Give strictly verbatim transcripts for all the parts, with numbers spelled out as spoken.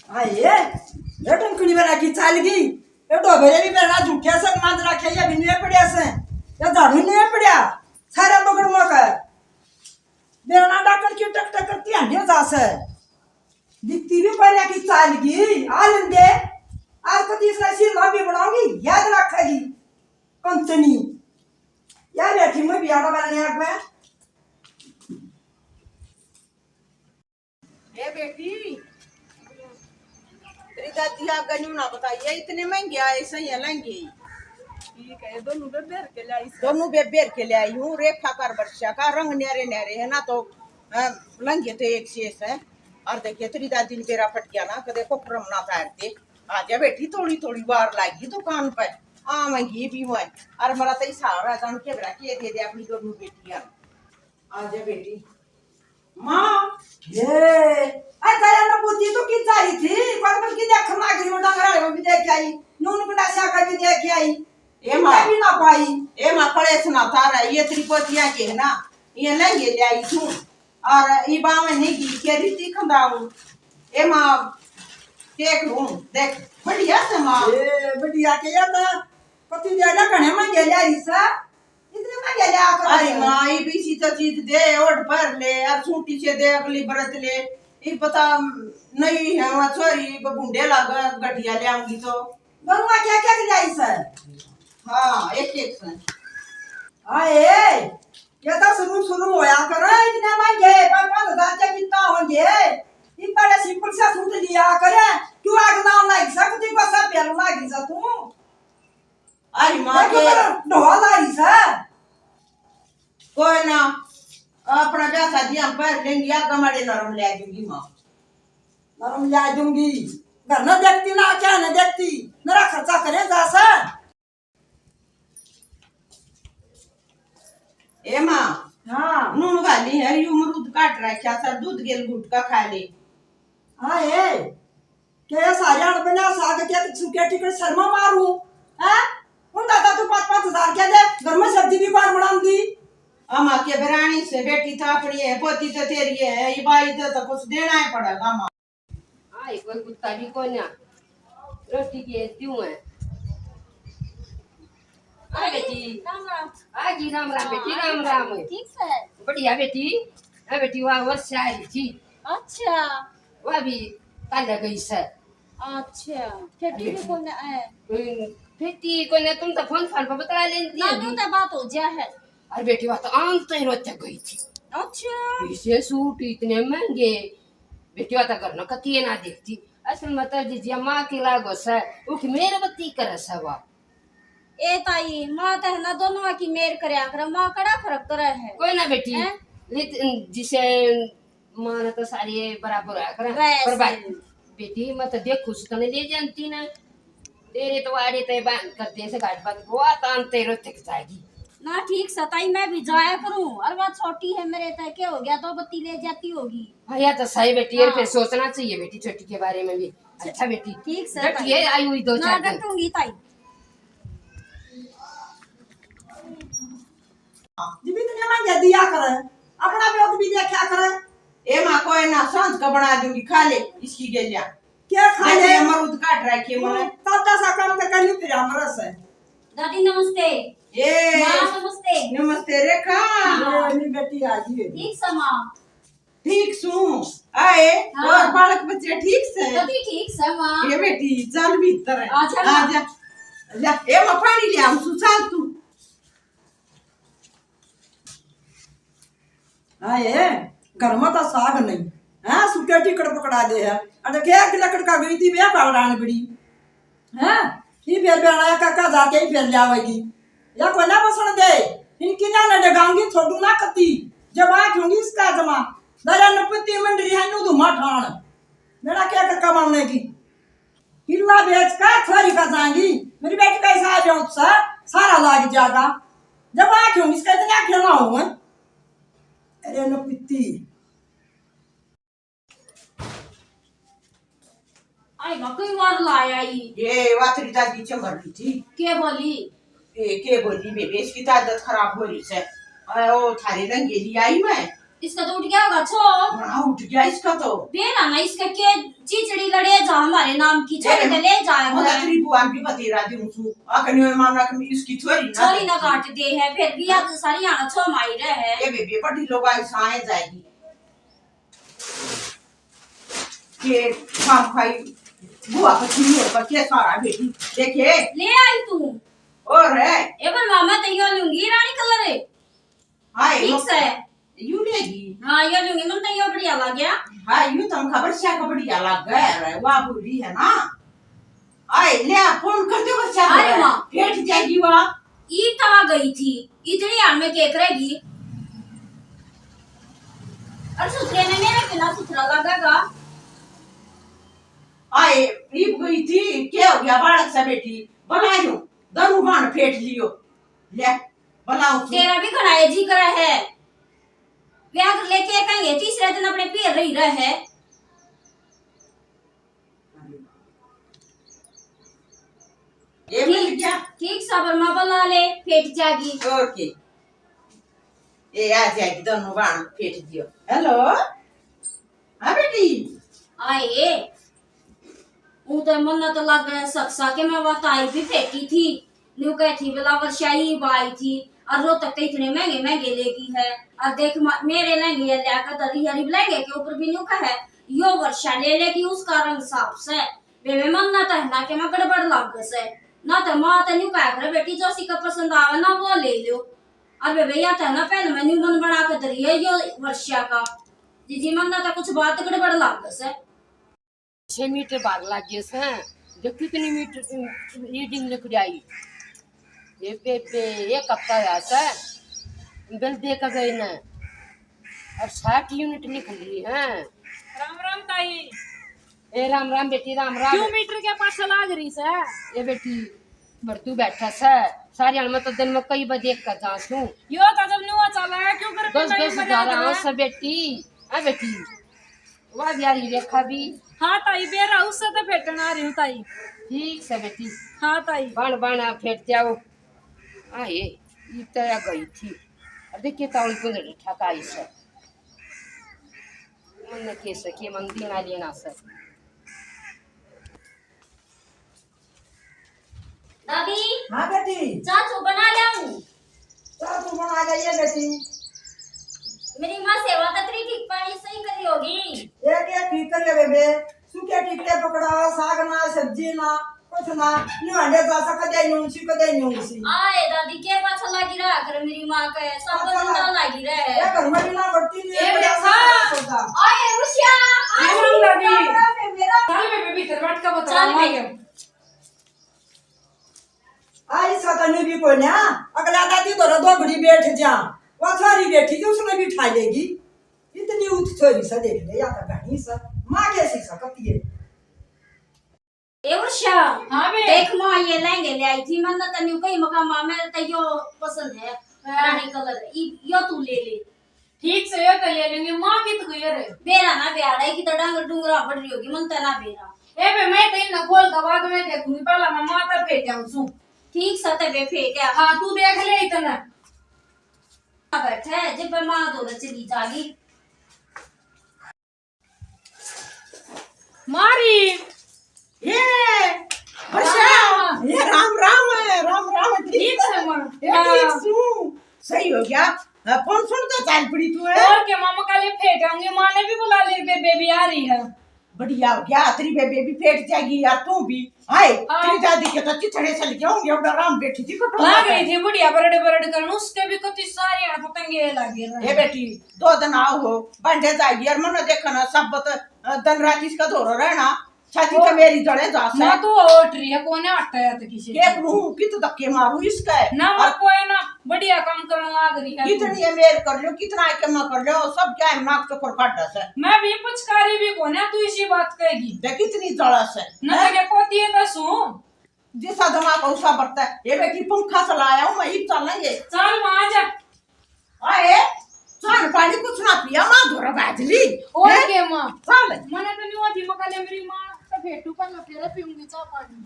आए, ये टुनकड़ी वाला की चाल गई। ये डोबरे भी मेरा झूठे से मांज रखे, ये भी नहीं पड़े से। ये झाड़ू नहीं पड़ा। सारा बगड़ मौका। बेना डाकण की टक टक करती हंडियो जा से। दिखती भी पर की चाल गई। आ लेंदे। आज को तीसरा सीन भाभी बनाऊंगी, याद रखेगी। कंचनी। यार बैठी मैं भी आड़ा वाला आग में। ए बेटी, तेरी दादी आगे न्यू ना बताइए, इतने महंगे आए सही है लहंगे। ठीक है, दोनों बेबेर के लाई से। दोनों बेबेर के ले आई हूँ। रेखा कर वर्षा का रंग न्यारे न्यारे है ना, तो अ, लहंगे तो एक शेष है। और देखिए, तेरी दादी ने बेरा फट गया ना, कदे कोकरम ना तार दे। आ जा बेटी, थोड़ी थोड़ी बार लागी दुकान पे, आवेंगी भी वह। और मेरा तो हिसाब है, जान के बेरा के दे दे अपनी दोनों बेटियां। आ जा बेटी। माँ। ये, अरे दया ना बुद्धि तो की जा रही थी, पर बल्कि देख ना गिरो डंगरा में भी देख आई, नून बिना सागर भी देख आई। ए माँ। इतना भी ना पाई। ए माँ, कलेश ना तारा, ये तेरी पोतिया के है ना, ये लहंगे ले आई तू। और ये बावे नहीं की के रीति खंदाऊ। ए माँ, देख लूं, देख, बढ़िया से माँ। ए, बढ़िया के या था, पति दे ना घणे महंगे ले आई सा, इतने महंगे ले आकर अरे आई। माँ, ये भी इसी तो चीज दे, ओढ़ पर ले, और सूटी से दे, अगली बरत ले। ये पता नहीं है, वहाँ छोरी बबुंडे लाग, घटिया ले आऊंगी तो। गरुआ क्या क्या ले आई सर? हाँ, एक एक सर। हाँ, ए, ये तो शुरू शुरू होया करे, इतने महंगे, पाँच पाँच हजार के कितना होंगे? इन बड़े simple सा सूट लिया करे, क्यों आग ना लाग सकती, बस अब पहले लाग जा तू। अरे माँ मैं के तो ढोल आ रही सर। कोई ना, अपना ब्याह शादी हम पहन लेंगे, या कमाड़े नरम ले आ दूंगी माँ। नरम ले आ दूंगी। घर ना देखती ना, क्या ना देखती, मेरा खर्चा करे जा सर। ए माँ, हाँ। नून गाली है, यू अमरूद काट रखा सर, दूध गेल घुट का खा ले। हाँ, ए, के सारे अणबना साग के सुके टिकट शर्मा मारू, हैं? उन दादा तू पाँच पाँच हजार के दे, घर में सब्जी भी कौन बनाऊंगी? अम्मा के बरानी से बेटी तो अपनी है, पोती तो तेरी है, ये बाई तो, तो कुछ देना ही पड़ेगा माँ। हाँ, एक कोई कुत्ता भी कोई ना, रोटी के क्यों है? आ बेटी। राम राम। आ जी, राम राम बेटी, हाँ, राम राम। ठीक है। बढ़िया बेटी। हाँ बेटी, वाह, वर्षा आ रही थी। अच्छा। वह भी काले गई सर। अच्छा, खेती भी कोने आए? हम्म, खेती कोने, तुम तो फोन फान पर बतला लेती ना, है। तो बात हो जा है। अरे बेटी, वह तो आम तो ही रोते गई थी। अच्छा। इसे सूट इतने महंगे, बेटी, वह तो घर ना कती ना देखती। असल में तो जिजिया माँ की लागो सर, उठ मेरे बत्ती करे सवा। ए ताई, माँ तो है ना, दोनों की मेर करया करे, माँ कड़ा फर्क करे है। कोई ना बेटी, हैं? नित-, जिसे माँ ने तो सारी बराबर होया करे, वैसे। पर भाई, बेटी, मैं तो देखू से तने ले जानती ना, तेरे तो आड़े ते बांध कर दे से घाट बात, वो तान तेरे थक जाएगी। ना ठीक सताई, मैं भी जाया करूं, और वो छोटी है मेरे तक, के हो गया, दो बत्ती ले जाती होगी। हाँ, या तो सही बेटी, ये हाँ। फिर सोचना चाहिए बेटी, छोटी के बारे में भी। अच्छा बेटी, ठीक से डटिए, ताई। आई हुई दो ना चार दिन। डटूंगी ताई। जिब इतने महंगे दिया करे, अपना भी भी देखा करे। ए माँ, कोई ना, सांझ का बना दूंगी, खा ले इसकी गेलिया। क्या खा ले? अमरूद काट रखे मैंने। ताजा सा काम तो करनी फिर हमरा से। दादी नमस्ते। ए। माँ नमस्ते। नमस्ते रेखा। ये मेरी बेटी आ गई है। ठीक से माँ। ठीक सू। आए। हाँ। और बालक बच्चे ठीक से? दादी ठीक से माँ। ये बेटी चल भीतर है। आजा माँ। आजा। जा, ए माँ पानी ले आऊं सू, चल तू। आए, घर में तो साग नहीं है, सुखे टिकट पकड़ा दे है। अरे के एक लकड़ का गई थी, वे पावरान बड़ी है। ये फिर बेड़ा काका जाके ही फिर जावेगी। या कोई ना बसण दे, इनकी ना न डगाऊंगी, छोड़ू ना कती। जब आँख होंगी इसका जमा, दरा नपति मंडली है, नू धुमा ठाण। मेरा क्या कर कमाने की? किला बेच का छोरी का जाएंगी, मेरी बेटी का हिसाब है उससे, सारा लाग जाएगा। जब आँख होंगी इसका, इतनी आँखें ना हो। अरे नपति। आई ना कई बार लाया ई। ये वातरी दादी चमर रही थी। के बोली? ये के बोली बेबे, इसकी तो आदत खराब हो रही से। अरे ओ थारे लंगे ली आई मैं। इसका तो उठ गया होगा छो। हाँ, उठ गया इसका तो। बेरा ना इसका के चिचड़ी लड़े जा हमारे नाम की, छोड़ के ले जाए। मैं तेरी बुआ भी बतेरा दूं सु। अगर नहीं मामला कि इसकी छोरी ना छोरी ना काट दे है, फिर भी आज सारी आना छो माई रहे है। ये बेबे बड़ी लोग आई साए जाएगी। के खाम खाई बुआ को चीनी पर के सारा बेटी देखे। ले आई तू। और है। ए पर मामा तो यो लूंगी रानी कलर है। हाय, ठीक से। यू लेगी। हाँ, यो लूंगी, मन तो यो बढ़िया लग गया। हाँ, यू तो हम खबर से बढ़िया लग गया है, वाह बोली है ना। आए, ले आ, फोन कर दे बच्चा को। अरे माँ। बैठ जाएगी वहाँ। ईब तो आ गई थी, इतनी हाल में केक रहेगी। और सुथरे ने मेरे बिना सुथरा लगेगा। आए, ईब गई थी, क्या हो गया बालक सा बेटी? बना लो, दनु बाण फेट लियो। ले, बनाओ तू। तेरा भी घना ये जी करा है। ब्याह कर लेके कहेंगे तीसरे दिन अपने पीर रही रहे है। ये मिल ठीक, गया। ठीक सबर में बना ले, फेट जागी। ओके। ये आ जाएगी, दोनों बाण फेट दियो। हेलो। हाँ बेटी। आए। ऊ तो मन्ना तो लग गया सकसा के मैं वो ताई भी फेंकी थी। न्यू कह थी, "बेला वर्षा ही बाई थी, और रोहतक तो इतने महंगे महंगे लेगी है, और देख मा-, मेरे लहंगे या लिया कर दरी हरी लहंगे के ऊपर भी न्यू कहे, यो वर्षा ले लेगी, उसका रंग साफ से।" बेबे मन्ना तो है ना कि मैं गड़बड़ लाग से, ना तो माँ तो न्यू कह कर बेटी जोशी का पसंद आवे ना वो ले लो। और बेबे या तो है ना पहले मैं न्यू मन बना के दरी है यो वर्षा का। जीजी मन्ना तो कुछ बात गड़बड़ लाग से। छह मीटर भाग लाग गए से। देख कितनी मीटर रीडिंग निकल आई। ये बेबे एक हफ्ता हुआ से बिल दे के गए ने, और साठ यूनिट निकली है। राम राम ताई। ए राम राम बेटी, राम राम। क्यों मीटर के पाछे लाग रही से? ए बेटी, मर्दू बैठा से, सारी हाल में तो दिन में कई बार देख कर जा सू। यो तो जब नुआ चला है, क्यों कर दस दस हजार आवे से बेटी। ए बेटी, वाह यारी रेखा भी। हाँ ताई, बेरा उससे तो फेटन आ रही हूँ ताई। ठीक से बेटी। हाँ ताई। बन बन फेट जाओ। हाँ ये, ये तो आ गई थी। अब देखिए तावली कुंदड़ी ठकाई से। मन के से के मन दीना लेना से। दादी। हाँ बेटी। चाह चू बना लाऊं? चाह चू बना लाइए बेटी। मेरी माँ सेवा कतरी ठीक पानी सही करी होगी। ये क्या ठीक कर ले बेबे? सूखे टिकटे पकड़ा, साग ना, सब्जी ना, कुछ ना। न्यू हंडे जा सा, कदे न्यू सी, कदे न्यू सी। आए दादी के पाछा लागी रहा कर मेरी माँ के, सब पाछा दिन लाग- लागी रहे। ये घर में भी ना बढ़ती नहीं, ये बड़ा देखा। सारा सौदा। आए रुशिया, आज राम राम दादी। राम राम है मेरा। चल बेबे भीतर बैठ के बता चल माँ बे। के। आ, इसका तो नहीं भी कोई ना, अगला दादी तो दो घड़ी बैठ जा, वो छोरी बैठी थी, उसने भी ठा लेगी। इतनी उत छोरी सा देख ले, या तो घणी सा, माँ कैसी सा कती है। ए उर्षा, हाँ बे। देख माँ, ये लहंगे ले आई थी, मन तो न्यू कही मका माँ, मेरे तो यो पसंद है, हाँ। रानी कलर, ई-, यो तू ले ले। ठीक से, यो तो ले लूंगी। माँ कित गई रे? बेरा ना बेरा, की तो डांगर डूंगरा बढ़ रही होगी, मन तो ना बेरा। ए बे, मैं तो इन्हें खोल के बाद में देखूंगी, पहला मैं माँ तक फेंक आऊं सू। ठीक सा तबे फेंक आ। हाँ, तू देख ले इतना। बैठे, जब मैं माँ दो चली जागी। मारी। ये, वर्षा, हाँ। ये राम राम है, राम राम है, ठीक ठीक है। है माँ। ये हाँ। ठीक सू, सही हो गया। हाँ, फोन सुन तो चाल पड़ी तू है। और क्या मामा, कल ये फेंक आऊंगी, माँ ने भी बुला ली, बेबे भी आ रही है। बढ़िया हो गया, तेरी बेबे भी फेंक जाएगी यार, तू भी। हाय, हाँ। तेरी दादी के तो चिथड़े चल गए होंगे, अब आराम बैठी थी कटोरा लाग पे। रही थी बुढ़िया बरड़ बरड़ करन, उसके भी कति सारे हाथ तंगे लागे रहे। ए बेटी, दो दिन आओ हो, बंडे जाएगी यार, मनो देखो ना, सब बत-, दिन रात इसका धोरो रहना। छाती तो मेरी जड़े जा से। ना तू ओट रही है, कोने हटा है तो किसी के को। नू कित धक्के मारू इसके। ना, और कोई ना, बढ़िया काम करने लाग रही है। कितनी ये मेर कर लो, कितना के मैं कर लो, सब क्या है, नाक चक्कर काटा से। मैं भी पुचकारी भी कोने, तू इसी बात कहेगी। देख कितनी जड़ा से। ना हैं? तो क्या कोती है तो सू। जिसा दिमाग उसा बरता है। ये बेटी पंखा चलाया हूँ मैं, इब चलेंगे। चल माँ जा। आए, चान पानी कुछ ना पिया, माँ धोरा बाजली। और हैं? के माँ? चल। मने तो नहीं हुआ थी, मका ले मेरी माँ, तो फेटू पर मैं फेरे पीऊंगी चाय पानी।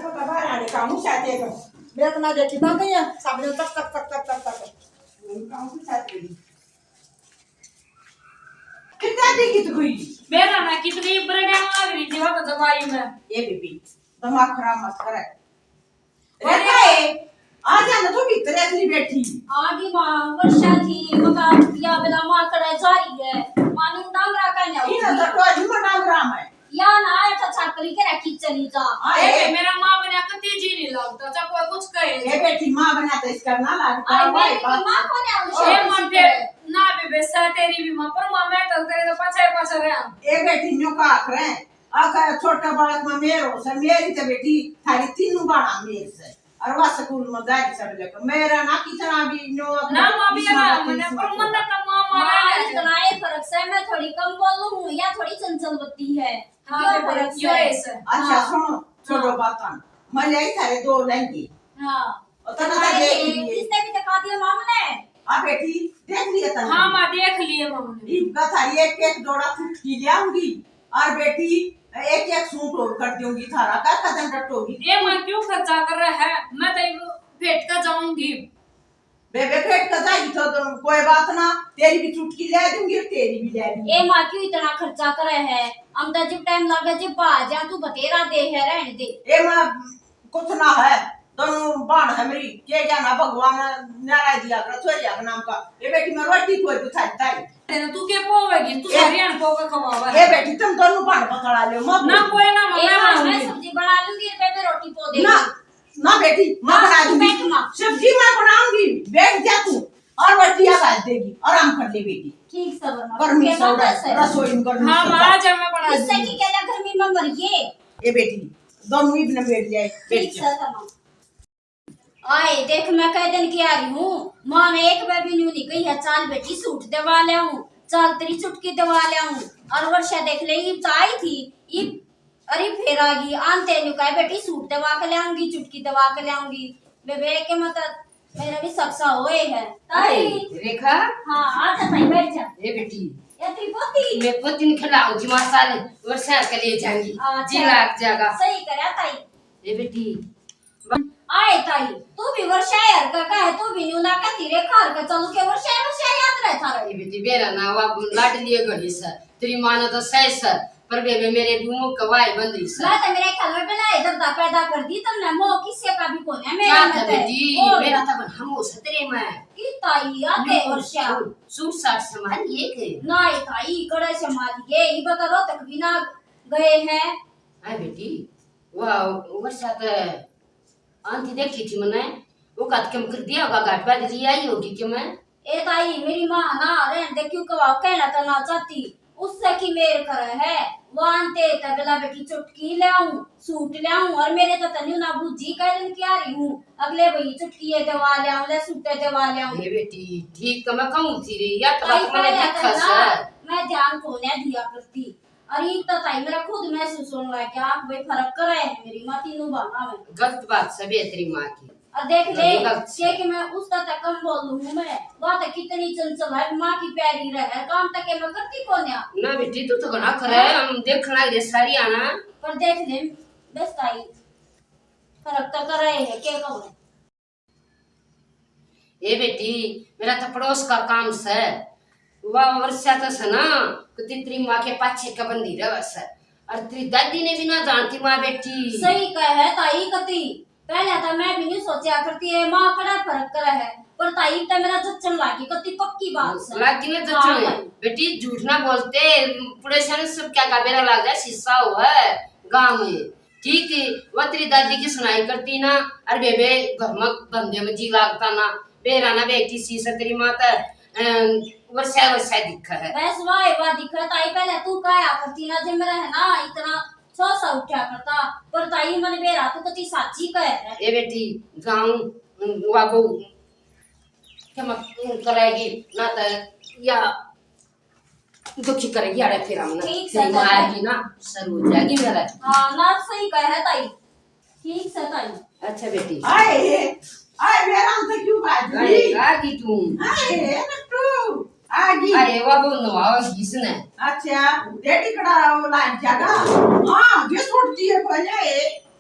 तो बाहर आने का मुँह चाहते हैं। मैं इतना देखी था नहीं है, सामने तक, तक, तक, तक, तक, तक। काम कुछ चाहते हैं। कितना देखी तो कोई। मेरा ना कितनी बरड़ियां मार रही थी, वहाँ तो दवाई में। ए बेबी, दिमाग खराब मत करे। अरे रेखा, ए, आ जा ना, तू भीतर एकली बैठी। आगी माँ, वर्षा थी, मका या बेला माँ कड़ा जा रही है। माँ ने डांगरा का न्याऊ इन्हें तो किया। टोली में डांगरा में। या ना आया था छाकरी के रखी चली जा। हाँ, ए, ए। मेरा माँ बना कती जी नहीं लगता, चाहे कोई कुछ कहे। ए बेटी, माँ बना तो इसका ना लगता, अरे, भाई, मेरी बात माँ को ना ए, माँ फिर ना भी बेसा तेरी भी माँ, पर माँ मैं तो तेरे तो पाछे पाछे रहा। ए बेटी, न्यू का आख रहे हैं। अगर छोटा बालक में मेर हो से, मेरी तो बेटी थारी तीनों बाणा मेर से। और वह स्कूल में जारी सब लेकर मेरा ना कितना भी नो ना, माँ भी इसमें ना, बात मैंने इसमें पर मन ना कम माँ माँ मारा है। इतना ही फर्क से, मैं थोड़ी कम बोलूं हूँ या थोड़ी चंचल होती है। हाँ, यो बेबे, फर्क यो से। ऐसा। अच्छा, हाँ। सुनो, छोड़ो हाँ। बात। मैं ले आई थारे दो लहंगे। हाँ। और तने तो देख लिए। इसने भी दिखा दिया माँ ने। हाँ बेटी, देख लिए तने। हाँ माँ, देख लिए माँ ने। इब का थारी एक एक जोड़ा चुटकी ले आऊंगी। और बेटी, एक एक सूट और कर दूंगी थारा, का कदम डटोगी? ए माँ, क्यों खर्चा कर रहा है? मैं तो इब भेंट कर जाऊंगी। बेबे, भेंट कर जाएगी तो, तो कोई बात ना, तेरी भी चुटकी ले दूंगी और तेरी भी ले दूंगी। ए माँ, क्यों इतना खर्चा करे है? हम तो जब टाइम लगे जब आ जा, तू बतेरा दे है, रहने दे। ए माँ, कुछ ना है, दोनों बाण है मेरी, के जाना भगवान न्यारा दिया कर छोरिया के नाम का। ए बेटी, मैं रोटी कोई बिछा ताई। तेरे तू के पोवेगी, तू ए, सारी आन पो के खवावा। ए बेटी, तुम दोनों बाण पकड़ा ले, मत ना बोल। कोई ना, ए मैं माँ, बनाऊंगी। मैं सब्जी बना लूंगी, बेबे रोटी पो देगी। ना, ना बेटी, मैं हाँ, बना तू दूंगी। बैठ माँ। सब्जी मैं बनाऊंगी, बैठ जा तू। और रोटियां बाज देगी, आराम कर ले बेटी। ठीक सबर माँ, गर्मी के से माँ उड़ा, कैसे? रसोई में गर्मी हाँ, से माँ, उड़ा। आज मैं बना इससे दूंगी। की क्या गर्मी में मर ये? ए बेटी, दोनों ही ने बैठ जाए, बैठ ठीक जा। सर, तमाम। आए, देख, मैं कह दिन की आ रही हूँ, माँ ने एक बार भी न्यू नहीं कही है, "चाल बेटी, सूट दिवा ले हूँ, चाल तेरी चुटकी दिवा ले हूँ।" और वर्षा देख ले, इब तो आई थी, इब, अरे फेर आ गई, आनते न्यू कहे, "बेटी, सूट दिवा के ले आऊंगी, चुटकी दिवा के ले आऊंगी।" बेबे के मतलब, मेरा भी शक सा होए है। ताई। रेखा। हाँ, आ जा ताई, बैठ जा। ए बेटी। या तेरी पोती। मैं पोती ने खिलाऊं जी, माँ साल वर्षा के ले जाएंगी। अच्छा। जी लाग जाएगा। सही करया ताई। ए बेटी। आए ताई, तू भी वर्षा हर का कहे, तू भी न्यू ना कहती रे, घर का चलू के वर्षा, वर्षा याद रहे थारे। ए बेटी, बेरा ना, वा लाड लिए घड़ी से, तेरी माँ ने तो सह से, पर बेबे मेरे भी मुंह कवाए बंदी से। मैं तो मेरे ख्याल में पहला इधर दा पैदा कर दी तुमने, मोह किसी का भी कोने मेरे क्या में था तो। बेटी, और मेरा तो बन हम हो सतरे में। की ताई, आते लो, वर्षा। सूट, सूट साट संभालिए के? नहीं ताई, कड़े संभालिए, ये बता रो तक भी ना गए हैं। हाँ बेटी, वाह, वर्षा तो आंधी देखी थी मने, वो कद कम कर दिया होगा, घाट बांध लिया ही होगी कि मैं। ए ताई, मेरी माँ ना रहन दे, क्यों कवा कहना तो ना चाहती, उससे की मेर करे है। वो आनते तबला बेटी चुटकी ले आऊं, सूट ले आऊं, और मेरे तो तन्यू ना बूझी कह दिन की आ रही हूँ, अगले भाई चुटकी ये दवा ले आऊं, ले सूटे दवा ले आऊं। ए बेटी, ठीक तो मैं कहूँ थी रे, या तो ताई बात मैंने पहले देखा तो ना, से। मैं ध्यान कोने दिया करती। अरे, इतना ताई मेरा खुद महसूस होने लग गया, आंख भाई फर्क करे है मेरी माँ तीनों बाना में। गलत बात सब है तेरी माँ की। और देख ले, गलत बात के, कि मैं उसका तक कम बोलूं हूँ मैं, वहाँ तक कितनी चंचल है, माँ की प्यारी रह है, काम तक के मैं करती कोन्या। ना बेटी, तू तो घना करे, हाँ। हम देखना है सारी आना। पर देख ले, बस ताई, फर्क तो करे है, के कहूँ। ए बेटी, मेरा तो पड़ोस का काम से। वा वर्षा तो से ना, कि तेरी माँ के पाछे का बंदी रहे से। और तेरी दादी ने भी ना जानती माँ बेटी। सही कहे है ताई कती। पहले तो मैं भी नहीं सोचा करती है, माँ कड़ा फर्क करे है। पर ताई तो मेरा जचन लागी, कती पक्की बात से। लागी ना जचन। हाँ। बेटी, झूठ ना बोलते, पड़ोसन सब क्या का बेरा लग जाए, शीशा हो है गाँव में। ठीक थी, वह तेरी दादी की सुनाई करती ना, अरे बेबे, घर में धंधे में जी लागता ना, बेरा ना बेटी सी से तेरी माँ ते, अम, वर्षा वर्षा दिखा है। बस वाह, वाह दिखा ताई, पहले तू काया करती ना, जे मेरा है ना, इतना सौ सौ उठा करता, पर ताई मन बेरा तू कती साची कह है। ए बेटी, गाँव, अम, वा बहू, क्षमा करेगी ना, तो या दुखी करेगी, अरे फिर हम ना, ठीक से तेरी माँ ताई। आएगी ना, सर हो जाएगी मेरा। हाँ, ना सही कहे है ताई। ठीक से ताई। अच्छा बेटी। आए, आए, मेरा हमसे क्यों बात अरे, हुई? आ गई तू। आए, नट्टू, आ गई। अरे, वो अब नवाओगी इसने। अच्छा, डैडी कड़ा वो लाग जाएगा। हाँ, ये छोड़ती है पहले,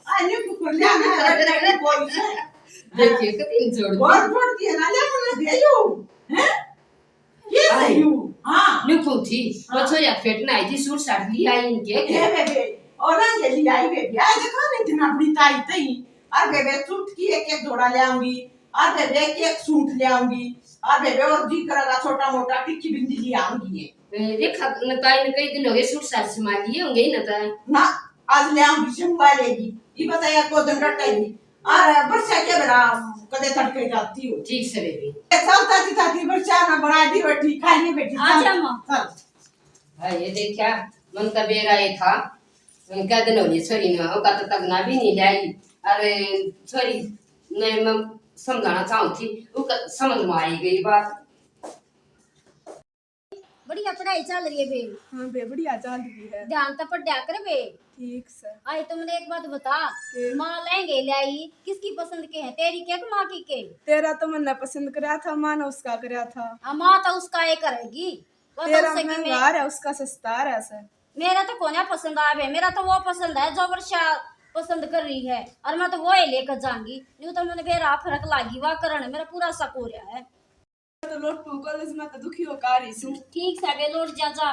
आ, ये कुकर ले आना है, डैडी बोल से। देखिए, कितनी जोड़ दी। बहुत छोड़ती है ना, ले, मैंने दे दो। हैं? ये आई। सही हूँ। हाँ। न्यू कहूँ थी, वो हाँ। छोरिया पेट ना आई थी, सूट साट ले आई इनके। ए बेबे, और रंग ले आई बेबे, आज देखो ना इतना अपनी ताई तई। और बेबे सूट की एक एक जोड़ा ले आऊंगी, और बेबे एक एक सूट ले आऊंगी, और बेबे और जी करेगा छोटा मोटा टिक्की बिंदी ले आऊंगी ये। ए, देखा न ताई ने कई दिन हो गए सूट साट सिमा लिए होंगे ही ना ताई। ना, आज ले आऊंगी, सिमवा लेगी। ये बताया को दिन रटेगी। और बरसा के बेरा कदे तड़के जाती हो। ठीक से बेबी। ए, चल ताती ताती बरसा ना बना दी बेटी, खा लिए बेटी, आ चल। जा माँ। चल। हाँ, ये देखा, मन तो बेरा ये था। मन क्या दिन हो गए छोरी ने, वो का तो तब ना भी नहीं लाई। अरे, छोरी ने मैं समझाना चाहूँ थी, वो क-, समझ में आई गई बात। बढ़िया पढ़ाई चल रही है बे। हाँ बे, बढ़िया चल रही है। ध्यान तो पढ़ दिया कर बे। ठीक से। आई तो मैंने एक बात बता, के? माँ लहंगे ले आई, किसकी पसंद के हैं, तेरी के माँ की के? तेरा तो मैंने पसंद करा था, माँ ने उसका करा था। हाँ, माँ तो उसका ये करेगी, वो तो तेरा उससे कि महंगा मैं है, उसका सस्ता है सर। मेरा तो कोन्या पसंद आवे, मेरा तो वो पसंद है जो वर्षा पसंद कर रही है, और मैं तो वो ही लेकर जाऊंगी। न्यू तो मैंने बेरा फर्क लागी वा करण, मेरा पूरा शक हो रहा है। तो लोटू कॉलेज में तो दुखी होकर आ रही सू। ठीक से बे लोट जा जा।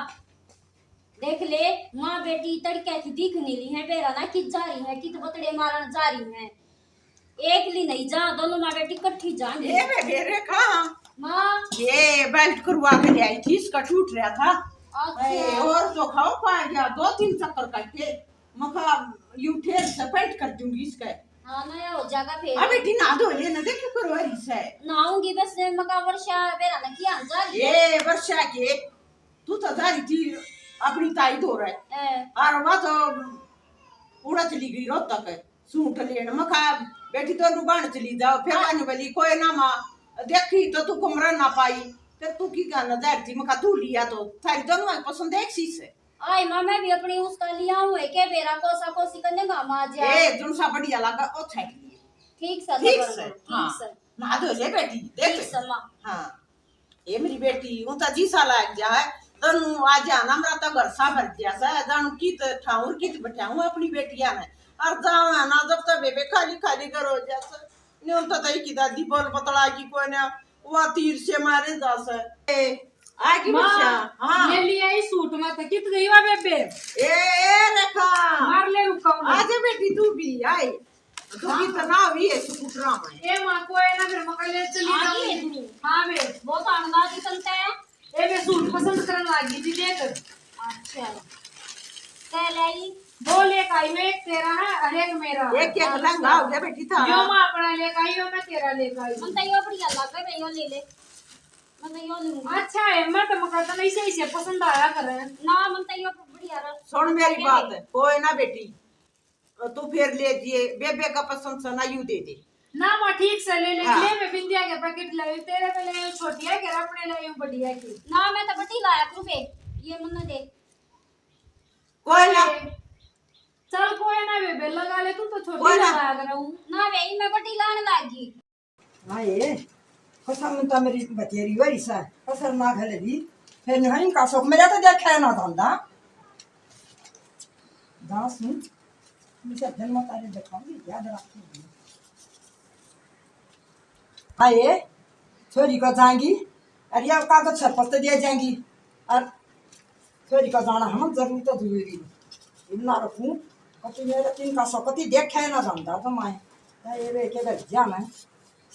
देख ले, माँ बेटी तड़के की दिख नहीं रही है, बेरा ना कित जा रही है, कित बतड़े मारन जा रही है। एकली नहीं जा, दोनों माँ बेटी इकट्ठी जाएंगे। ये बे, बे रे कहाँ? माँ। ये बेल्ट करवा के ले आई थी, इसका टूट रहा था। अच्छा। ए, और तो खाओ पा गया, दो तीन चक्कर करके मखा यू ठेर से बेल्ट कर दूंगी इसका। हाँ, नया हो जाएगा फिर। अबे ढिना धो ले ना, देख क्यों करवा रही से। नहाऊंगी बस, मखा वर्षा बेरा ना किया जा रही है। ए, वर्षा के, तू तो जा रही थी अपनी ताई धोरे। ए। और वहाँ तो उड़ा चली गई रोहतक सूट लेन। मखा बेटी तो रुबान चली जाओ, फिर हाँ। आने वाली कोई ना माँ देखी तो तू कमरा ना पाई, फिर तू की कहना जा रही थी, मखा तू लिया तो थारी दोनों की पसंद एक सी से। आए माँ, मैं भी अपनी उसका लिया हूँ, के बेरा कोसा कोसी करने का माँ जा। ए, जोन सा बढ़िया लगा, ओ छाट लिए। ठीक से, ठीक से, ठीक हाँ। से। नहा धो ले बेटी, देख। ठीक से माँ। हाँ। ये मेरी बेटी, ऊं तो जी सा लाग जा है, तनु आ जा ना, मेरा तो घर सा भर दिया सा, जानू कित ठाऊं, कित बैठाऊं अपनी बेटियां ने। और जावा ना, जब तक बेबे खाली खाली घर हो जा सा, न्यू तो तई की दादी बोल बतला की कोई ना, वा तीर से मारे जा से। ए, आ गई माँ, बच्चा? हाँ। ले लिया ई सूट में तो कित गई वा बेबे? ए, ए, रेखा। मार ले रुका हूँ। आ जा बेटी, तू भी आई। तू भी तो ना हुई है स्कूटरा में। ए माँ, कोई ना, फिर मका ले चली आ गई जाऊंगी। तू? हाँ बे। बहुत आनंद आ गई तन ते। ए, मैं सूट पसंद करन लागी थी, देख। अच्छा। कै लाई? दो लेके आई मैं, एक तेरा है और एक मेरा। एक, एक अच्छा। लहंगा हो गया बेटी थारा। यो मैं अपना लेके आई, यो मैं तेरा लेके आई। मन तो यो बढ़िया लगे, मैं यो ले ले। मैं तो यो लूंगी। अच्छा है, मैं तो मका तो नहीं सही से पसंद आया करे। ना, मन तो यो बढ़िया रहा। सुन मेरी बात, कोई ना बेटी, तू फिर ले जिए, बेबे का पसंद से ना यू दे दे। ना माँ, ठीक से ले ले, हाँ। ले मैं बिंदिया के पैकेट लाई, तेरे पे ले छोटी है के अपने ले बढ़िया की। ना, मैं तो बड़ी लाया तू बे, ये मन्ने दे। कोई ना। ए, चल कोई ना बेबे, लगा ले, तू तो छोटी कोई ना। लगा कर हूँ। ना बे, मैं बड़ी लान लागी। हाँ ये, कसम तो मेरी बतेरी वही सा, कसर ना घले भी, फिर नहीं का शौक मेरा तो देखा है ना धंधा। दास हूँ, मुझे जन्म तारे दिखाऊंगी, याद रखूंगी। आए, छोरी को जाएंगी, अरे अब कागज सरपंच तो दिया जाएंगी, और छोरी का जाना हम जरूर तो जरूरी है। इतना रखूं, कति मेरे तीन का सौ कति देखे ना जानता तो मैं, ये रे के घर जाना है।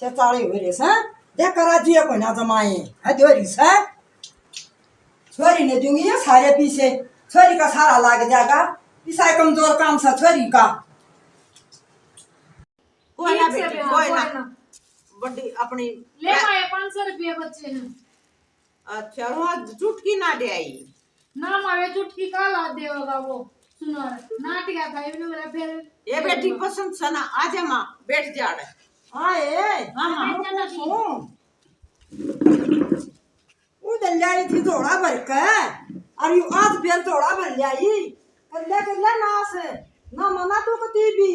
से चाले हो रे से, देख कर राजी है कोई ना जमाए, है देरी से। छोरी ने दूंगी ये सारे पीसे, छोरी का सारा लाग जाएगा, पिसा कमजोर काम सा छोरी का। कोई ना ठीक से बेटी, बेटा, कोई कोई ना। ना। बड़ी अपनी ले आए, पाँच सौ रुपये बचे हैं। अच्छा, वो चुटकी ना दे आई। ना मारे चुटकी का ला देगा वो। सुनो, नाट गया था, इन्होंने मेरा फिर ये बेटी पसंद से ना, आ जा माँ, बैठ जा रे। हाँ, ए, हाँ, हाँ, बैठ जा ना। सुन। उधर ल्याई थी झोला भर के, और यू आज फिर झोला भर ल्याई। कर ले, कर ले नाश, ना मना तू कती भी।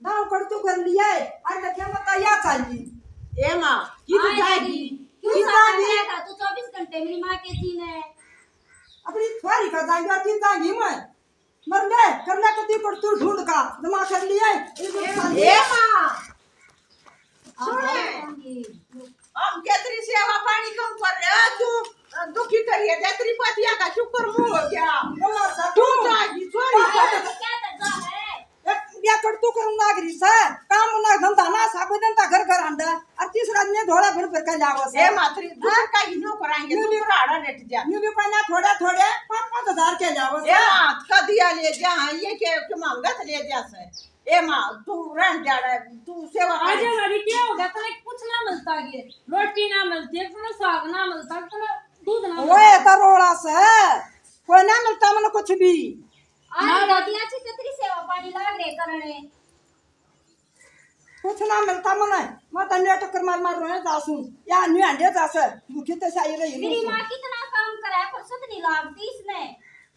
दाव कर तू कर लिया है, और लगे मत या चाली। ए माँ, की तो आए जाएगी? लगी। क्यों की साथ जाएगी? में रहता तू चौबीस घंटे मेरी माँ के जी ने? अपनी थोड़ी का जाएगी और की जाएगी मैं? मर ले, कर ले कती पर तू ढूंढ का, जमा कर लिया है, ये लोग ए, साली। ए माँ, सुन। हम केतरी सेवा पानी कम कर रहे हो तू? दुखी करिए दे, तेरी पतिया का शुक्र मुंह हो गया। बोला सा तू तू। जागी छोरी। क्या करता है? एक या कर तू करूं लाग रही से, काम ना धंधा ना, साबे दिन ता घर घर आंदा, और तीसरा दिन झोला भर भर के लावो से। ए मातरी, दूसर का ही नो कराएंगे, न्यू तू भी कराड़ा डट जा। न्यू भी कोई ना, थोड़े थोड़े पाँच पाँच हजार के लावो से। ए मात का दिया ले जा, हाँ, ये के, के मांगा तो ले जा से। ए माँ, तू रहन जा रहा है, तू सेवा कर। आजा भाभी, क्या हो गया? तने कुछ ना मिलता, ये रोटी ना मिलती है, तने साग ना मिलता, तने दूध ना ओए, मिलता। तो रोड़ा से कोई ना मिलता मने कुछ भी। अरे दादी, अच्छी तो तेरी सेवा पानी लाग रहे करने। कुछ ना मिलता मने, मैं तो नेट कर मार मार रहे जासू, या न्यू हंडे जासे, भूखी तो साई रही मेरी हूँ। माँ कितना काम करा है, फुर्सत नहीं लागती इसने,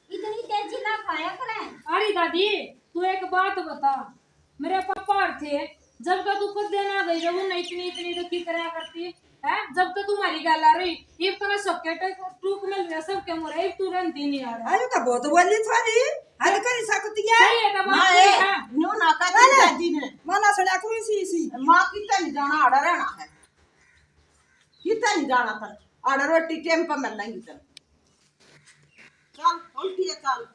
इतनी तेजी ना खाया करे। अरे दादी, तू एक बात बता, मेरे पापा और थे, जब का तू खुद देना गई, जब उन्हें इतनी इतनी दुखी करा करती है, जब तो तुम्हारी गल आ रही, इब तने सबके टे-, टूक मिल रहे, सबके मुरे, इब तू रहती नहीं आ रहा। अरे तो बहुत बोली थारी, हल कर सकती है। सही है, तो बात ना, सही ए, है। न्यू ना कर अरे, दादी ने। मना सुना करू इसी, इसी। माँ कितना नहीं जाना, आड़ा रहना है। कितना नहीं जाना था, आड़ा रोटी टाइम पर मिल लेंगी चल। चल, उल्टी है, चल।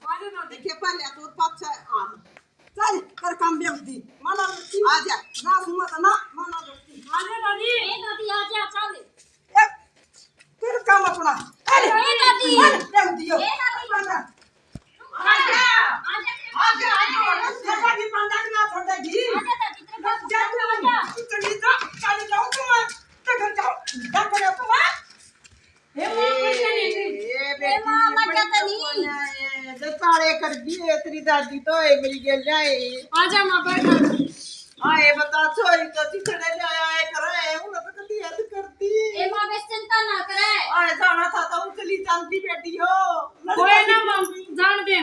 देखिए, पहले तो पाछे आम। चल, कर काम बेवती। मना बेवती। आ जा, ना सुमत ना, मना बेवती। आ जा दादी। ए दादी, आ जा, चल। ए, कर काम अपना। अरे, ए दादी। चल, बेवती हो। ए दादी। आ जा। आ जा, आ जा, आ जा। तेरा भी पंडा ना छोड़ेगी। आ जा दादी, तेरे बस जा तू। तू चली जा, चली जाओ तुम। तो घर जाओ, घर पर जाओ तुम। ए माँ, ए, मजा नहीं थी। ए, ए, ए बेटी, माँ, मजा तो नहीं। ए, दे ताले कर दिए, तेरी दादी तो है, मेरी गेल जाए। आजा माँ, बैठ। आए, बता, छोरी तो चिथड़े ले आया है, करे, उन्हें तो कभी याद करती। ए माँ, बस चिंता ना करे। आए, जाना था तो चली चलती बेटी हो। कोई ना माँ, जान दे।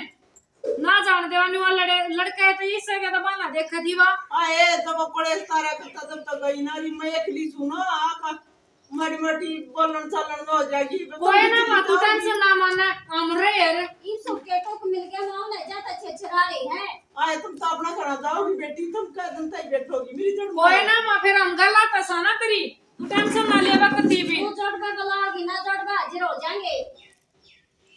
ना जान देवा, न्यू लड़े, लड़के तो इससे के तो बहाना देखे थी वा। आए, जब कोड़े तारा करता, जब तक गई ना री, मैं एकली सुना, आका माड़ी माड़ी बोलन चालन में हो जाएगी। कोई ना माँ, तू टेंशन ना माना, हम रहे यार। इन सब के टोक मिल गया, माँ ने जाता छे छरा रहे हैं। आए, तुम तो अपना घरा जाओगी बेटी, तुम का दिन तक बैठोगी, मेरी जड़ कोई ना माँ, फिर हम गला तो साना तेरी, तू टेंशन ना लेवा कती भी। तू जड़ का गला होगी ना, जड़ का हाजिर हो जाएंगे।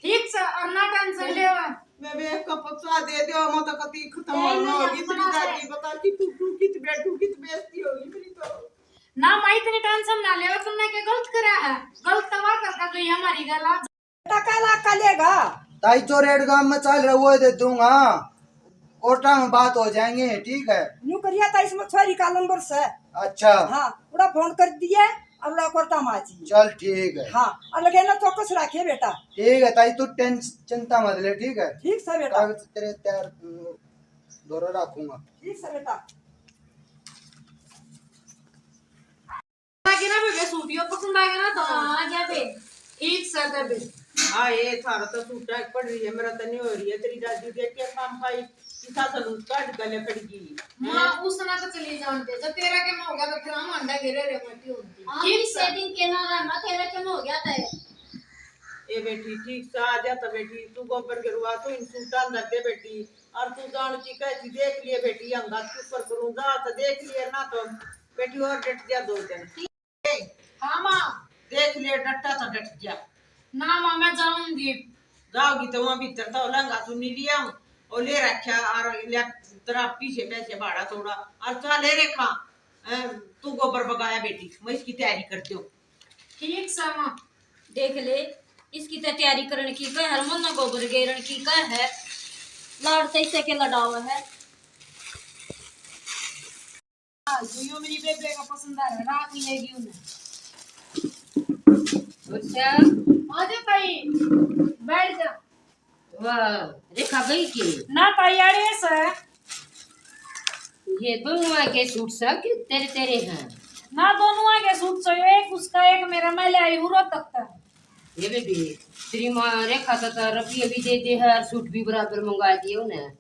ठीक से, और ना टेंशन लेवा। मैं भी एक कप चाय दे दो, मैं तो कती खत्म ए, होना नहीं, होगी, इतनी अपना दादी है। बता कि तू, तू कित बैठू, कित बेइज्जती होगी मेरी तो। ना माँ, इतनी टेंशन ना लेवा, तुमने क्या गलत करा है? गलत तवा करता गई हमारी गला। टका लाख का लेगा। ताई, जो रेट गांव में चल रहा, वो दे दूंगा। कोर्टा में बात हो जाएंगे, ठीक है? न्यू करिया था इसमें छोरी का नंबर से। अच्छा। हाँ, उड़ा फोन कर दिए और उड़ा कोर्टा में आ जी। चल, ठीक है। हाँ, और लगे ना चौकस रखे बेटा। ठीक है ताई, तू टेंस-, चिंता मत ले, ठीक है? ठीक सर बेटा। कागज तेरे तैयार, अ, दोनों रखूंगा। ठीक सर बेटा। आ गया ना बेबे, सूट यो पसंद आ गया ना तो? हाँ, आ गया बे। ठीक सा था बे। हाँ, ये थारा तो सूट टाइट पड़ रही है, मेरा तो नहीं हो रही है। तेरी दादी देख के काम पाई, किसा सलूट काट गले पड़ गई। माँ, हैं? उस ना तो चली जानते, जब तेरा के में हो गया तो फिर हम अंडा गिरे रे मटी होती। हाँ, ठीक किस सा। दिन के ना रहा, तेरा के में हो गया था। ए बेटी, ठीक सा आ जा तो बेटी, तू गोबर गिरवा, तू इन सूटा अंदर दे बेटी। और तू जान की कहती, देख लिए बेटी, हम गात के ऊपर करूँ, जा तो देख लिए ना तो बेटी और डट जा दो दिन। हाँ माँ। देख ले, डटा तो डट जा। ना माँ, मैं जाऊंगी। जाओगी तो वहाँ भीतर तो लहंगा तू नहीं लिया और ले रखा और ले तेरा पीछे पैसे भाड़ा थोड़ा और चा ले रखा। अ, तू गोबर बगाया बेटी, मैं इसकी तैयारी करती हूँ। ठीक सा माँ, देख ले, इसकी तो तैयारी करने की कह, हरमन ना गोबर गेरन की कह है, लाड़ तो इसे के लड़ाओ है। हाँ, यो मेरी बेबे का पसंद आ रहा, राख लेगी उन्हें। अच्छा। आ जा ताई, बैठ जा। वाह, रेखा गई के? ना ताई, आड़े से। ये दोनों के सूट सा कि तेरे, तेरे हैं? ना, दोनों के सूट सा, एक उसका, एक मेरा, मैं ले आई हूँ रोहतक तक। ये बेबी, तेरी माँ रेखा तो, तो रुपये भी दे दे है और सूट भी बराबर मंगा दिए उन्हें।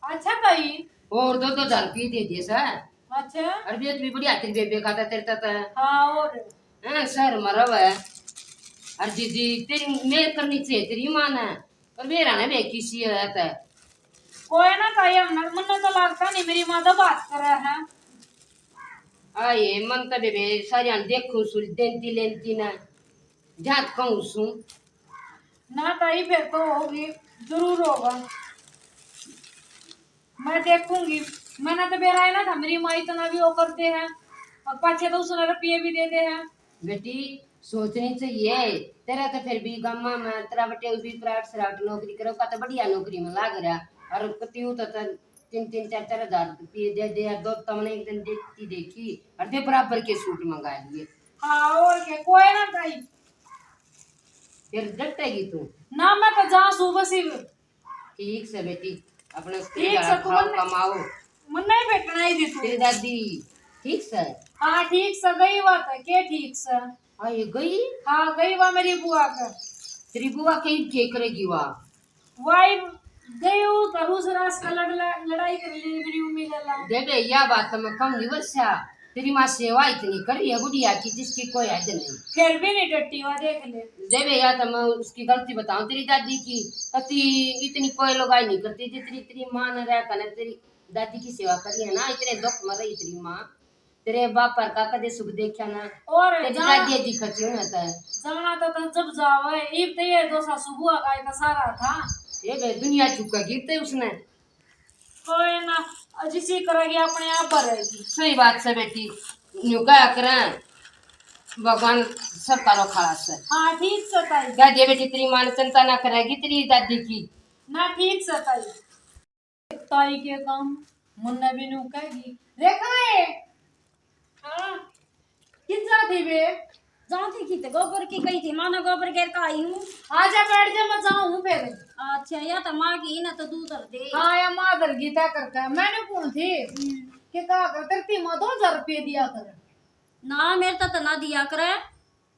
अच्छा ताई। और दो दो हजार रुपये दे दिए सर। अच्छा। और बेच भी बढ़िया तेरी बेबे का था, तेरे तक है। हाँ, और? हैं, शहर में रहे। और जीजी, तेरी मेहर करनी चाहिए, तेरी माँ ने। और मेरा ना बे किसी है तो। कोई ना ताई, हमने, मन्ने तो लगता नहीं, मेरी माँ तो बात करे है। आए, मन तो बेबे, सारी हम देखूं सुल, देंती लेंती ना। जात कहूं सू। ना ताई, फिर तो होगी, जरूर होगा। मैं देखूंगी। मैंने तो बेरा है ना था, मेरी माँ इतना भी वो करते हैं, और पाछे तो उसने रुपये भी दे दे हैं। बेटी, सोचनी चाहिए। तेरा तो फिर भी गामा में तेरा बटे भी प्राइवेट सराट नौकरी करो का, तो बढ़िया नौकरी में लाग रहा। और कतियू तो तीन तीन चार चार हजार रुपये दे दे, और दो तमने एक दिन देखती देखी, और दे बराबर के सूट मंगा लिए। हाँ, और क्या, कोई ना ताई। फिर डटेगी तू? ना, मैं तो जा सूं बस ही। ठीक से बेटी, अपने ठीक से, तू खाओ, मन्ने, कमाओ। मन्ने ही भेटना ही दी तू। तेरी दादी ठीक से? हाँ, ठीक से गई बात है, के ठीक से? हाँ, ये गई? हाँ, गई वा मेरी बुआ का। तेरी बुआ कहीं के करेगी वा? वाई गई वो घरू से रास का लड़, लड़, लड़ाई कर ली मेरी उम्मी लला। दे बे, या बात तो मैं कहूंगी वर्षा, तेरी माँ सेवा इतनी करी है गुड़िया की, जिसकी कोई हद नहीं। फिर भी नहीं डटी हुआ, देख ले। दे बे, या तो मैं उसकी गलती बताऊं तेरी दादी की, कति इतनी कोई लुगाई नहीं करती जितनी तेरी माँ ने रह कर तेरी दादी की सेवा करी है ना, इतने दुख में रही तेरी माँ। तेरे बाप पर का कदे सुख देखा ना। और तेरी जा- दादी दिखती हूँ मैं तो। जाना तो तन जब जावे, इब तो ये दो सासू बुआ का इतना सारा था। ये बे, दुनिया चुका गिरते उसने। कोई ना, जिसी करेगी अपने आप भरेगी। सही बात से बेटी, न्यू कहा करें, भगवान सबका रो खास है। हाँ, ठीक से ताई। कह दिए बेटी, तेरी माँ ने चिंता ना करेगी तेरी दादी की। ना, ठीक से ताई। ताई के काम मन्ने भी न्यू कहेगी। रेखा है? हाँ। कित जाती बे? जाती की तो गोबर की गई थी, माँ ने गोबर घेर का आई हूँ। आजा बैठ जा, मैं जाऊँ हूँ फिर। अच्छा, या तो माँ की ना तो दूध धर दे। हाँ, या माँ धर गीता करके। मैंने कौन थी हम्म। कि कहा कर, तेरी माँ दो हजार रुपये दिया कर। ना, मेरे तो, तो ना दिया करे।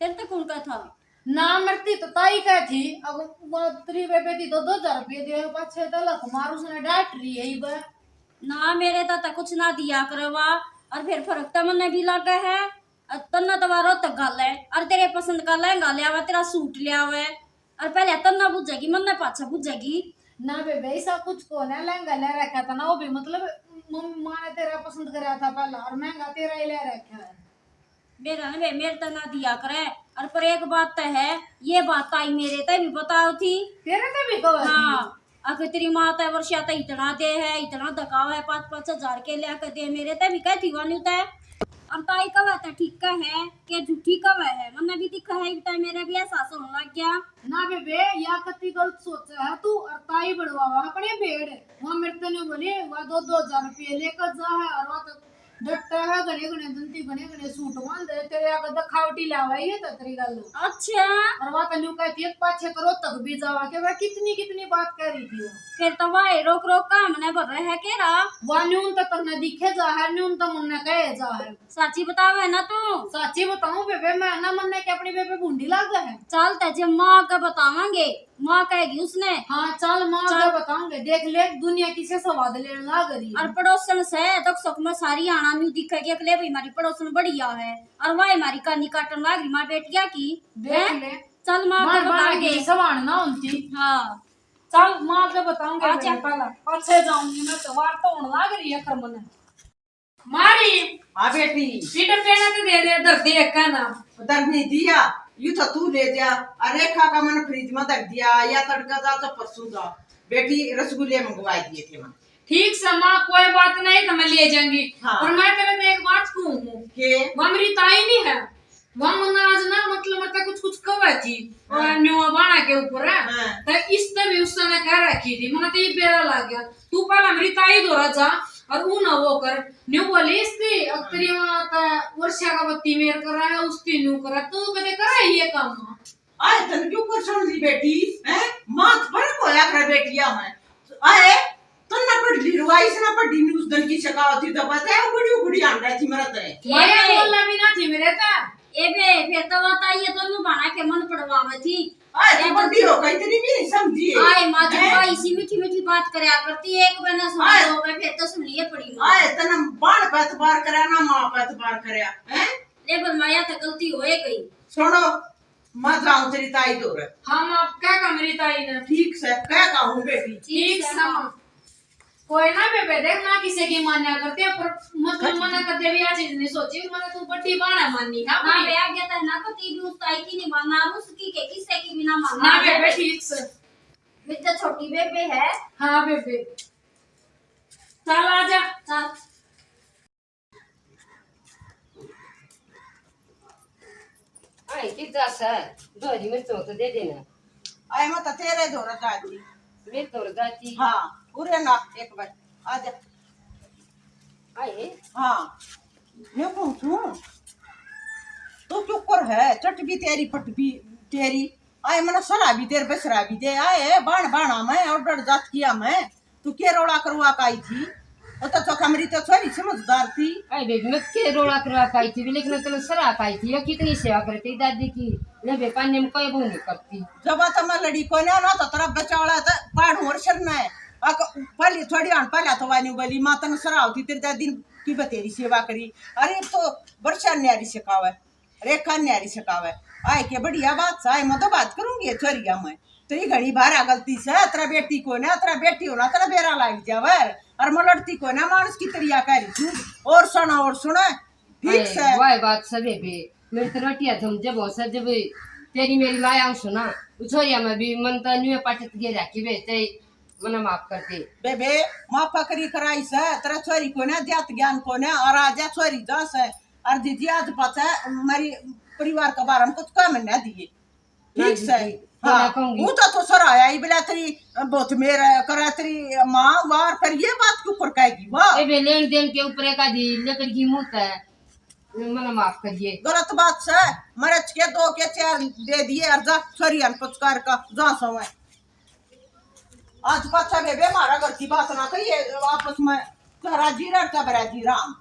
तेरे ते कौन कहा था? ना, मरती तो ताई कह थी। अब वो तेरी बेबे दी दो दो हजार रुपये दे, पाछे तो लख मार उसने डांट रही है इब। ना, मेरे तो, तो कुछ ना दिया करे वा। और फिर फर्क तो मन्ने भी लागे है। और तन्ने तो वा रोहतक घाले, और तेरे पसंद का लहंगा ले आवे, तेरा सूट ले आवे। और पहले तन्ने बुझेगी, मन्ने पाछे बुझेगी। ना बेबे, ऐसा कुछ को ना, लहंगा ले रखा था ना, वो भी मतलब मम्मी माँ ने तेरा पसंद करा था पहला, और महंगा तेरा ही ले रखा है। मेरा ना बे, मेरे तो ना दिया करे। और पर एक बात तो है, ये बात ताई मेरे ते भी बताओ थी। तेरे ते भी कहो थी? हाँ, अगर तेरी माँ ते वर्षा ते इतना दे है, इतना धकाव है, पाँच पाँच हजार के लिया के दे, मेरे ते भी कहती वानू ते। और ताई कहे तो ठीक है, के झूठी कहे है, मन्ने भी दिखा है, इब ताई मेरे भी एहसास होने लग गया। ना बेबे, या कति गलत सोचे है तू, और ताई बढ़वावा अपने भेड़। वहाँ मेरे ते न्यू बोली, वहाँ दो दो हजार रुपये लेकर जा है, और वहाँ तो डट्टा है, घने घने दंती, घने घने सूट बांधे, तेरे आगे दिखावटी लावे, ये तो तेरी गल। अच्छा। और वहाँ तो न्यू कहती है, पाछे करो तक भी जावा के, वह कितनी कितनी बात कह रही थी वो। फिर तो वह रोक रोक का हमने भर रहे है के रहा। वह न्यून तो तन्ने दिखे जा है, न्यून तो मुन्ने कहे जा है। साची बतावे ना तू। साची बताऊं बेबे, मैं ना मन्ने के अपनी बेबे भूंडी लागे है। चल ते जे माँ के बतावांगे, माँ कहेगी उसने। हाँ, चल माँ चल। के बताऊंगे, देख ले दुनिया किसे स्वाद लेने लाग रही है। और पड़ोसन से दुख सुख में सारी आना न्यू दिखेगी, अकले भाई हमारी पड़ोसन बढ़िया है, और वह हमारी कानी काटन लाग रही माँ बेटिया की। देख हैं? ले। चल माँ के बाण बाण बताऊंगे। की सवाण ना होती। हाँ। चल माँ के बताऊंगे अच्छा। पहला, पाछे जाऊंगी मैं तो, वार तो होने लाग रही है खरमन। मारी। हाँ बेटी। सीट पेना तो दे दे, धर दे एक का नाम। धर नहीं दिया, यू तो तू ले जा। और रेखा का मन फ्रिज में धर दिया, या तड़का जा तो परसों जा। बेटी रसगुल्ले मंगवा दिए थे मैंने। ठीक से माँ, कोई बात नहीं, तो मैं ले जाऊंगी। हाँ। और मैं तेरे में एक बात कहूँ, के? वो मेरी ताई नहीं है, वह मन्ने आज ना, मतलब, मतलब कुछ, कुछ कवे थी, हाँ। और न्यू बाणा के ऊपर है, हाँ। तो इस तरह भी उसने कह रखी थी, मन्ने तो ये बेरा लग गया। तू पहला मेरी ताई धोरा जा, और ऊ ना वो कर, न्यू बोली इसकी, अब तेरी वहाँ तो वर्षा का बत्ती मेर करा है, उसकी न्यू करा, तू कदे करा है ये काम? आए, तन क्यों परेशान ली बेटी, हैं? मात फर्क होया करे बेटिया में। आए, तन ना पढ़ ली रुआई से ना पढ़ ली, उस दिन की शिकायत थी तो पता है, उगड़ी उगड़ी आंडा थी मेरा तरे। ये माया बोलना भी ना थी मेरे ता। ए बे, फिर तो वो ताई ये दोनों बाणा के मन पड़वावे थी। आए, तू बड़ी हो गई, तेरी भी नहीं समझी। आए, माँ जब हैं? भाई इसी मीठी मीठी बात करया करती, एक बार ना सुनी आए। दो बार, फिर तो सुनिए पड़ी माँ। आए, तन बाण पे एतबार करया ना, माँ पे एतबार करया, हैं? ले पर माया तो गलती होए गई। सुनो, मैं जाऊं तेरी ताई धोरे। हाँ माँ, कह का मेरी ताई ने। ठीक से, कह का हूँ बेटी। ठीक से माँ। कोई ना बेबे, देख ना किसी की मान्या करते हैं, पर मतलब मना कर दे भी आ चीज नहीं सोची, मैंने तू बड़ी बाणा माननी ना हाँ, पूरी। बे, आगे तक ना तो ती भी उस ताई की नहीं मानना, और उसकी के किसी की भी ना मानना। ना बेबे, ठीक से। मेरी तो छोटी बेबे है। हाँ बेबे, चल आ जा। चल। आई किधर से? धोरी मिर्च हो तो दे देना। आए मत तेरे धोरा जाती। मेरे धोरा जाती। हाँ, उरे ना एक बार आ जा। आए? हाँ, मैं कहूँ छू, तू क्यों कर है? चट भी तेरी, पट भी तेरी। आए मना सरा भी तेरे, बसरा भी दे। आए बाण बाणा मैं और डर जात किया मैं। तू के रोला करवा का आई थी? वो तो चोखा मेरी तो छोरी समझदार थी। आई बेबे, मैं के रोला करवा का आई थी, लेकिन मैं तेरे सरा का आई थी। या कितनी सेवा करे तेरी दादी की, ले बे पानी में कोई वो नहीं करती। जब तो मैं लड़ी कोने ना, तो तेरा बचावला तो पाड़ू और सरना है। अक पहली थोड़ी आन पहला तो वानी बोली, माँ तन सरा होती तेरी दादी की बतेरी सेवा करी। अरे तो बरसा न्यारी सिखावे, रेखा न्यारी सिखावे। आए के बढ़िया बात सा, आए मैं तो बात करूंगी ये छोरिया में। तो ये घणी बार आ गलती से, तेरा बेटी को ना, तेरा बेटी होना, तेरा बेरा लाग जावे। और मैं लड़ती को ना, मानस की तरिया कह रही थी। और सुना, और सुना। ठीक अरे, से। वाह बात से बेबे, मेरी तो रोटियां थम जब हो से, जब तेरी मेरी लाया हूँ सुना, उ छोरिया में भी मन तो न्यू पाटत गे रखी बे, ते मना माफ कर दे। बेबे, माफा करी कराई से, तेरा छोरी को ना, जात ज्ञान को ना, और आजा छोरी जा से, और दीदी आज पाछा मेरी परिवार के बारे में कुछ कह मन्ना दिए। ठीक से। हाँ, कहूंगी। वो तो, तो सर आया ही बोला तेरी बहुत मेर करे तेरी माँ वार, पर ये बात क्यों कर कहेगी वाह? ए बे, लेन देन के ऊपर एक आधी लेकर की मुंह है, मना माफ करिए। गलत बात से, मरच के दो के चार दे दिए, और जा छोरी अन पुचकार का जा सो है। आज पाछा बेबे मारा घर की बात ना करिए, आपस में राजी रह, सब राजी राम।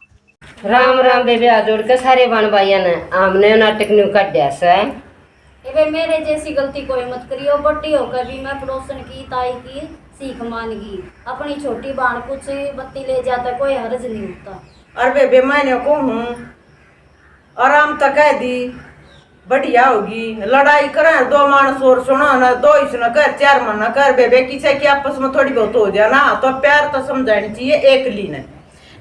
राम राम बेबे, हाथ जोड़ के सारे बहन भाइयां ने। हमने नाटक न्यू काढ़या से। ए बे, मेरे जैसी गलती कोई मत करियो। बड़ी होकर भी मैं पड़ोसन की ताई की सीख मान गई। अपनी छोटी बहन कुछ बत्ती ले जाता कोई हर्ज नहीं होता। अरे बेबे, मैंने को हूँ, आराम तो कह दी, बढ़िया होगी। लड़ाई करे दो मानस और सुना ना, दो इसने कर, चार मना कर, बेबे किसे की आपस में थोड़ी बहुत हो जाए ना, तो प्यार तो समझानी चाहिए एकली ने।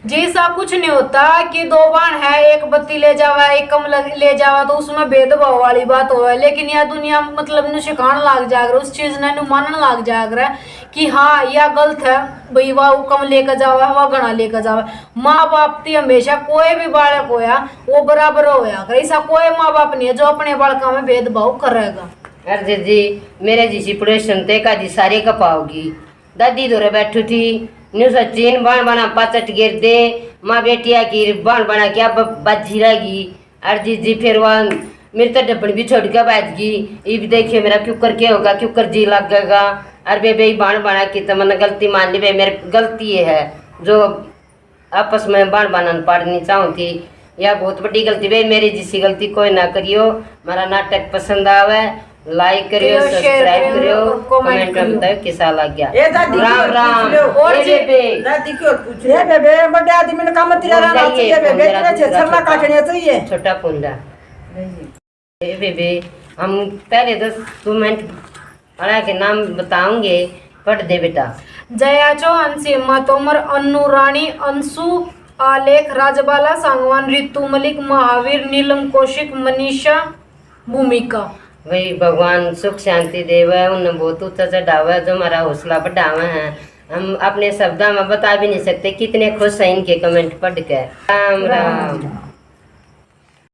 जैसा कुछ नहीं होता कि दो बाण है, एक बत्ती ले जावा, एक कम लग-, ले जावा, तो उसमें भेदभाव वाली बात होवे। लेकिन यह दुनिया मतलब नु सिखान लाग जाग रहा, उस चीज ने नु मानन लाग जाग रहा कि हाँ, यह गलत है भाई, वह कम लेकर जावा, वह घना लेकर जावा। माँ बाप ती हमेशा कोई भी बालक होया, वो बराबर होया करे। ऐसा कोई माँ बाप नहीं है जो अपने बालका में भेदभाव करेगा। अरे जी, मेरे जिसी पड़ोसन ते का जी सारे कपाओगी। दादी धोरे बैठी थी, न्यू सचिन बाण बाणा पाचट गिर दे, माँ बेटिया की बाण बाणा क्या ब-, बाजी रहेगी। अर जीजी फिर वहाँ मेरे तो डब्बन भी छोड़ के बैठ गई। इब देखियो मेरा क्यूकर के होगा, क्यूकर जी लगेगा। अर बेबे ही बाण बाणा की तो मैंने गलती मान ली, बे मेरी गलती ये है जो आपस में बाण बाणन पाड़नी चाहूँ थी। या बहुत बड़ी गलती बे, मेरी जिसी गलती कोई ना करियो। मेरा नाटक पसंद आवे, like करियो, करियो, share subscribe करियो, करियो, comment comment में करियो। बताओ किसा लग गया। ए दादी राम राम। और ए जी, बेबे। दादी की ओर पूछ ले। ए बेबे, बड़े आदमी ने काम तेरा रहना चाहिए, बेबे, इतने छे छल्ला काटने चाहिए। छोटा फोन ला। ए बेबे, हम पहले दस comment वाला के नाम बताऊंगे, पढ़ दे बेटा। जया चौहान, सीमा तोमर, अन्नू रानी, अंशु आलेख, राजबाला सांगवान, रितु मलिक, महावीर, नीलम कौशिक, मनीषा, भूमिका। वही भगवान सुख शांति देवे, उन्हें बहुत ऊंचा चढ़ावे, जो हमारा हौसला बढ़ावे हैं। हम अपने शब्दा में बता भी नहीं सकते कितने खुश हैं इनके comment पढ़ के। राम राम।